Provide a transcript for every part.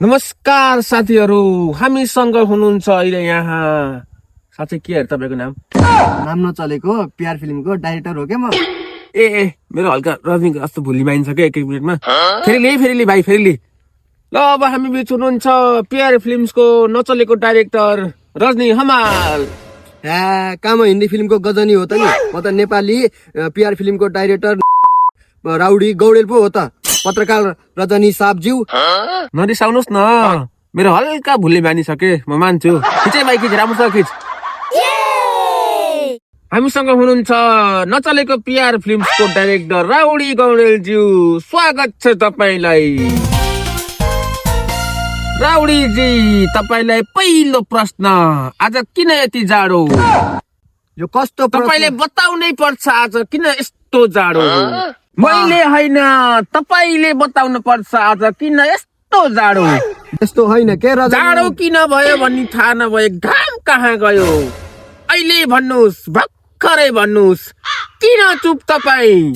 नमस्कार साथीहरू, हामीसँग हुनुहुन्छ अहिले यहाँ साथै के अरे तपाईको नाम? नाम नचलेको प्यार फिल्मको डाइरेक्टर हो के म। ए मेरो हल्का रजनीको जस्तो भुली मानिन्छ के एक मिनेटमा। फेरि भाइ फेरि ल अब हामी बिच हुनुहुन्छ प्यार फिल्मको नचलेको डाइरेक्टर रजनी हमाल। कहाँ म हिन्दी फिल्मको गजनी हो त नि, म त नेपाली प्यार फिल्मको डाइरेक्टर राउडी गौडेल पो हो त। पत्रकार रजनी साहबज्यू नरिसाउनुहोस् न, मेरो हल्का भुली मानिसके, म मान्छु। खिचे भाइ खिच, राम्रोसँग खिच। हामीसँग हुनुहुन्छ नचलेको प्यार फिल्मको डाइरेक्टर राउडी गौडेलज्यू। स्वागत छ तपाईलाई। राउडीजी, तपाईलाई पहिलो प्रश्न, आज किन यति जाडो? यो कस्तो तपाईले बताउनै पर्छ आज किन यस्तो जाडो। मैले होइन, तपाईले बताउनु पर्छ आज किन यस्तो जाडो। यस्तो होइन के रजनी, जाडो किन भयो भन्ने थाहा नभए घाम कहाँ गयो? अहिले भन्नुहोस्, भर्खरै भन्नुहोस्, किन चुप तपाईँ?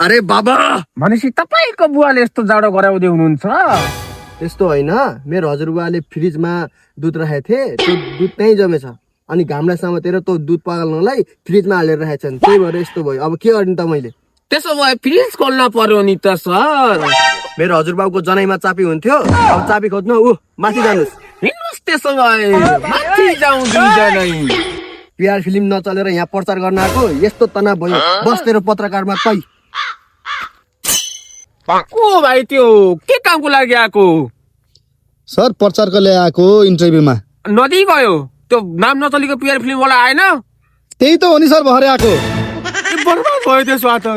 अरे बाबा, भनेपछि तपाईँको बुवाले यस्तो जाडो गराउँदै हुनुहुन्छ? यस्तो होइन, मेरो हजुरबुवाले फ्रिजमा दुध राखेको थिए, त्यो दुध त्यहीँ जमेछ। अनि घामलाई समातेर त्यो दुध पगाल्नलाई फ्रिजमा हालेर राखेको छन्, त्यही भएर यस्तो भयो। अब के गर्ने त मैले? त्यसो भए फ्रिज खोल्न पर्यो नि त सर। मेरो हजुरबाउको जनाइमा चापी हुन्थ्यो, अब चापी खोज्नु माथि जानुहोस्। हिँड्नुहोस् त्यसो भए, माथि जाउँ दुईजनै। प्यार फिल्म नचलेर यहाँ प्रचार गर्न आएको, यस्तो तनाव भयो। बस तेरो पत्रकारमा तै। को भाइ त्यो के कामको लागि आएको? सर प्रचारको लिए आएको इन्टरभ्यूमा। नदी गयो त्यो नाम नचलेको प्यार फिल्म वाला आएन? त्यही त हो नि सर, भरे आएको। बर्बाद भयो त्यसो त।